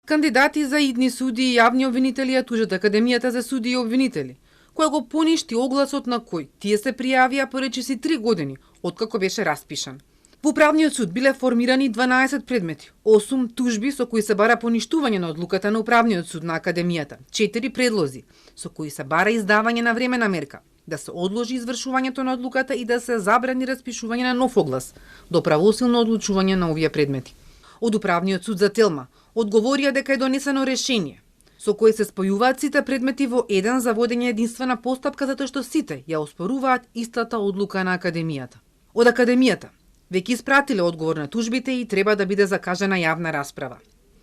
Кандидати за идни суди и јавни обвинители ја тужат Академијата за суди и обвинители, која го поништи огласот на кој тие се пријавија поречиси 3 години откако беше распишан. Во Управниот суд биле формирани 12 предмети, 8 тужби со кои се бара поништување на одлуката на Управниот суд на Академијата, 4 предлози со кои се бара издавање на времена мерка, да се одложи извршувањето на одлуката и да се забрани распишување на нов оглас до правосилно одлучување на овие предмети. Од Управниот суд за Телма одговорија дека е донесено решение со кое се спојуваат сите предмети во еден за водење единствена постапка затоа што сите ја оспоруваат истата одлука на Академијата. Од Академијата веќе испратиле одговор на тужбите и треба да биде закажана јавна расправа.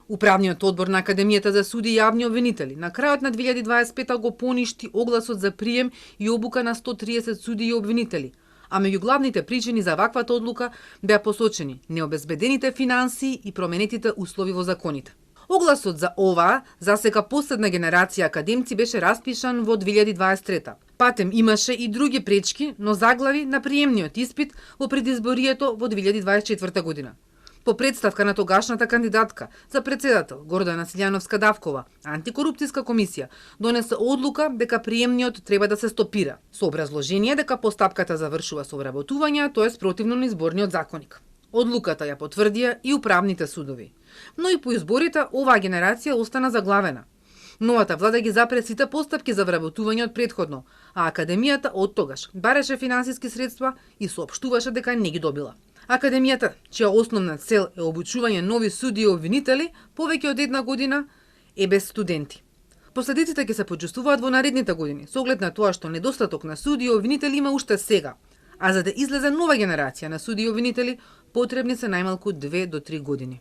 Управниот одбор на Академијата за суди и јавни обвинители на крајот на 2025 го поништи огласот за прием и обука на 130 суди и обвинители, а меѓу главните причини за ваквата одлука беа посочени необезбедените финансии и променетите услови во законите. Огласот за оваа, засека последна генерација академци, беше распишан во 2023. Патем имаше и други пречки, но заглави на приемниот испит во предизборието во 2024 година. По представка на тогашната кандидатка за председател Гордана Силјановска-Давкова, антикорупцијска комисија донесе одлука дека приемниот треба да се стопира, со образложение дека постапката завршува со вработување, т.е. противно на изборниот законник. Одлуката ја потврдија и управните судови. Но и по изборите оваа генерација остана заглавена. Новата влада ги запре сите постапки за вработување од претходно, а Академијата од тогаш бараше финансиски средства и соопштуваше дека не ги добила. Академијата, чија основна цел е обучување нови суди и обвинители, повеќе од една година е без студенти. Последиците ќе се почувствуваат во наредните години, со оглед на тоа што недостаток на суди и обвинители има уште сега, а за да излезе нова генерација на суди и обвинители, потребни се најмалку 2 до 3 години.